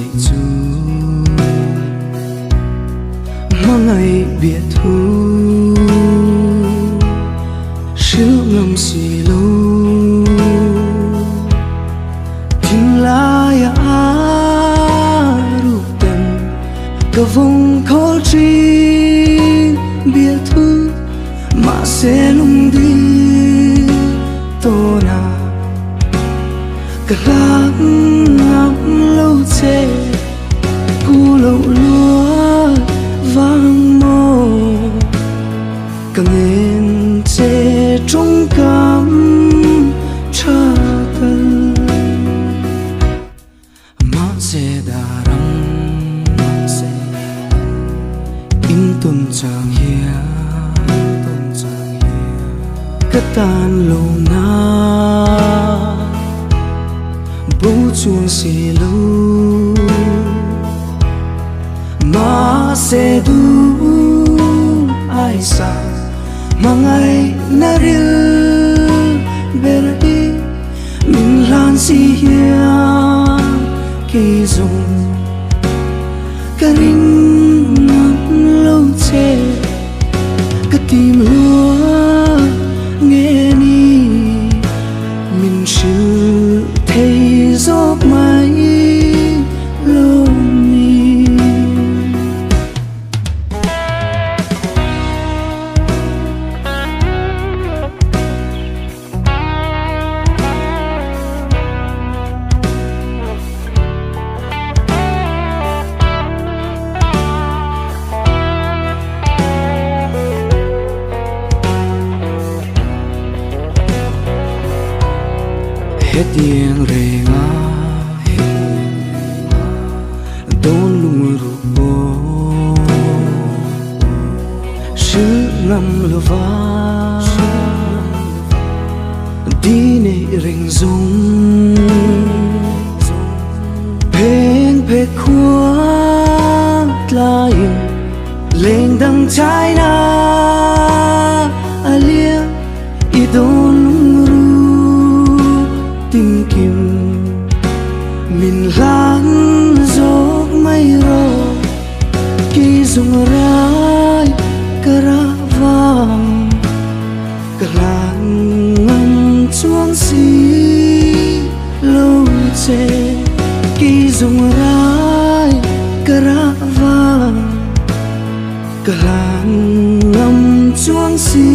neih chu Hmangaih biahthu Hrilh ngam si lo Thinlaia a ruk ten Ka vawng khawl thin biahthu Mahse lungdi tawn a Ka hlang ngam lo che Ku loh luat vang maw Ka ngen che tawngkam tha tal Mahse darang mahse In tawn chang hian Ka tan lo na Bo chuang si lo Mahse duh ai sa Hmangaih na ril ber hi Min hlan si hian kei zawng Ka ring ngam lo che Ka tim lua nge ni Min hrilh thei zawk mai lo ni. Hetiang renga dawn lungruk pawh hrilh ngam lova Di neih reng zawng Pheng phe khua tlaiin leng dang China a lia i dawn lungruk tinkim Min hlan zawk mai rawh Kei zawng rai ka rah vang. Ka hlan ngam chuang si lo che Kei zawng rai ka rah vang Ka hlan ngam chuang si.